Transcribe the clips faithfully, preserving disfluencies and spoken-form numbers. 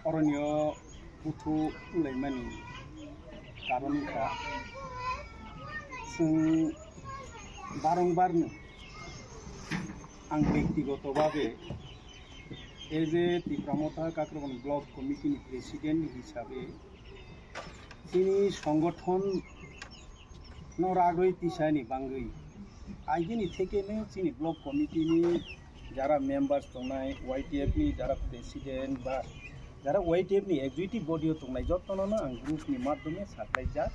Oronio buthu wnglaimani karon wngkha, chwng barongbarno ang bektigoto babe as a Tipra Motha Kakrabon Block Committee ni President hisabe chini songothon no ragwi tisani bangwi. Aigini thekeno chini block committee ni jara members tongnai, Y T F ni jara president ba jara Y T F ni executive body o tongnai jotono no ang group ni madhyome saklaijak.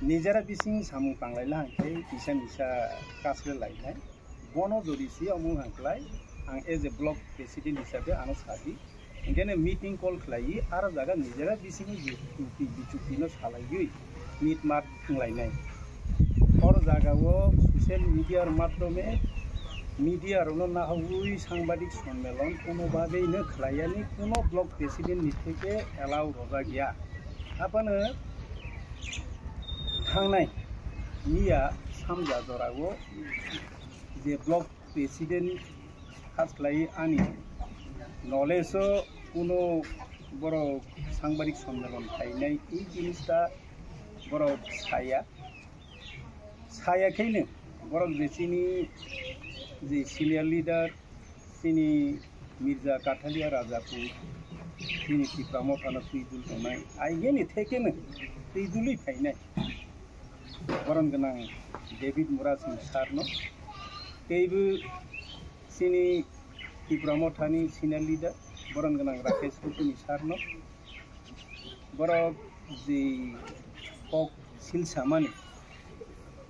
Nijera bising samung tanglaila hwnkhe kisa misa kasle lainai. Bono jodi si omo hwnklai, ang as a block president hisabe ano sadi. Hinkhe meeting call khlaiwi aro jaga nijera bisingo je chuti bichuti no salaiwi meet mat wnglainai. Oro jaga o social media madhyome media rokno naharwi sangbadik sonmelon kuno bagwi no khlaiyani, kuno block president ni theke allow rojak ya. Aphano thangnai miya samja jora o je block president khas khlai ani knowledge o kuno borok sangbadik sonmelon khainai, ei jinis ta borok saya. Saya khaino borok je chini je senior leader chini Mirza Kathalia Rajapur chini Tipra Motha no twi dul tongnai, aigini thekeno twi dulwi phainai. Boron gwnang David Murasing sir no, teibo chini Tipra Motha ni senior leader boron gwnang Rakesh Kutumi sir no, borok je kok sil samani,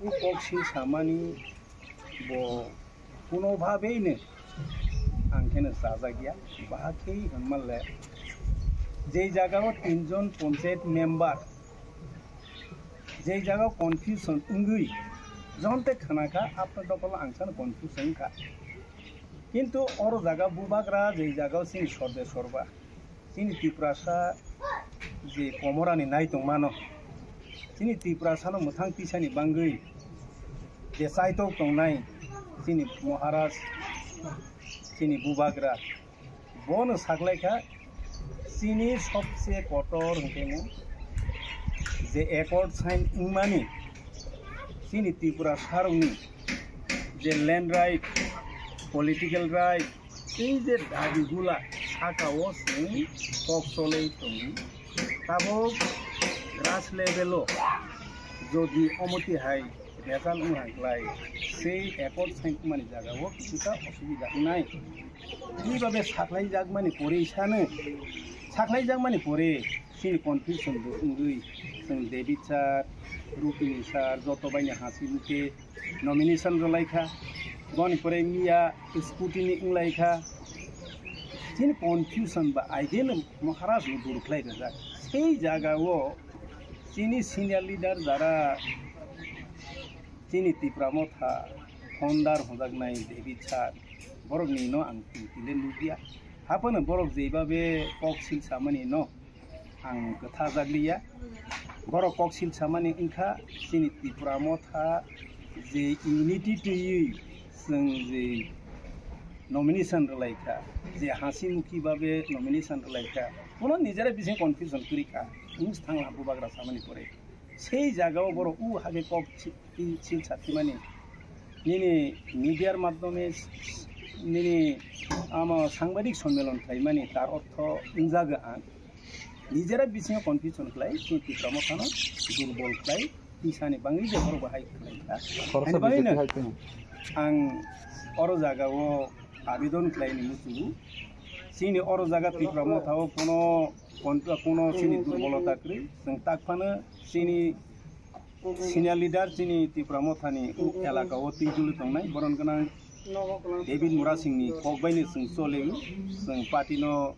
o kok sil samani bo kuno bhabeino ang kheno chajak ya, bahai khe hwnmanle je jaga o tinjon panchayat member je jaga o confusion wngwi, jonte khana kha, apna dokolo ang sano confusion wngkha. Kintu oro jaga bubagra je jaga o chini sorde sorba, chini Tiprasa je komorani nai tongmano, chini Tiprasano mwthang tisani bangwi je chaitok tongnai chini Maharaj, chini bubagra, bono saklaikha chini sobse kotor hwnkhe no je accord sign wngmani chini Tripura sarokni je land right, political right, tei je dabi gula saka o chwng kok cholwi tongo. Tabok grass level o jodi omoti hai result wng hai klai, sei accord sign wngmani jaga o kisa osubida wngnai. Tei babe saklaijakmani pore sano, saklaijakmani pore chini confusion bo wngwi, chwng David sir, Rupini sir, joto baini hasi muke nomination rwlaikha, boni pore miya scrutiny wnglaikha. Chini confusion ba aigeno Maharaj no dur khlai rwjak. Sei jaga o chini senior leader jara chini Tipra Motha founder hwnjaknai David sir, borokni no ang tile nukya. Haphano borok jeibabe kok sil samani no ang kwtha jakliya. Borok kok sil samani wngkha chini Tipra Motha je unity twiwi chwng je nomination rwlaikha, je hasi mukhi babe nomination rwlaikha, bono nijera bising confusion kwrwikha, wng thang bubagra samani pore. Sei jaga o borok u hage kok si-, i-, sil sathimani. Nini media madhyome s-, s-, nini ama sangbadik sonmelon khlaimani tar ortho wngjago ang. Nijera bisingo confusion khlai, chini Tipra Mothano durbol khlai, tisani bangwi je borok bahai khlai kha. Khoroksa Ani bagwino B J P hai tong. Ang oro jaga o abidon khlaini muchungo. Chini oro jaga Tipra Motha o kono kontra kono chini durbolota kwrwi. Chwng tak phano chini senior leader chini Tipra Mothani elaka o twi duli tongnai boron gwnang David Murasingni kok baino chwng choli, chwng party no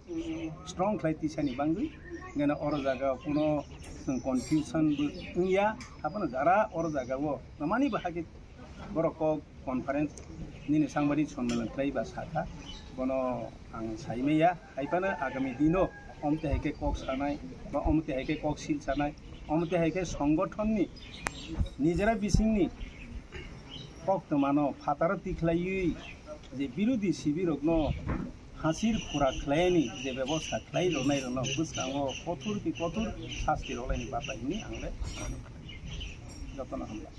strong khlai tisani bangwi. Gana oro jaga o kono chwng confusion bo wngya, haphano jara oro jaga o namani bahai khe borok kok conference nini sangbadik sonmelan khlai ba sakha, bono ang saimaya. Hai phano agami dino omte hai khe kok sanai, ba omte hai khe kok sil sanai, omte hai khe songothonni nijera bisingni kok twmano phataro tikhlaiwi je birodhi sibirokno Hasir khura khlaini je bebosta khlai rwnai rwno bwskango kothor ki kothor sasti rwlaini batai hwnwi ang le jotono hambai.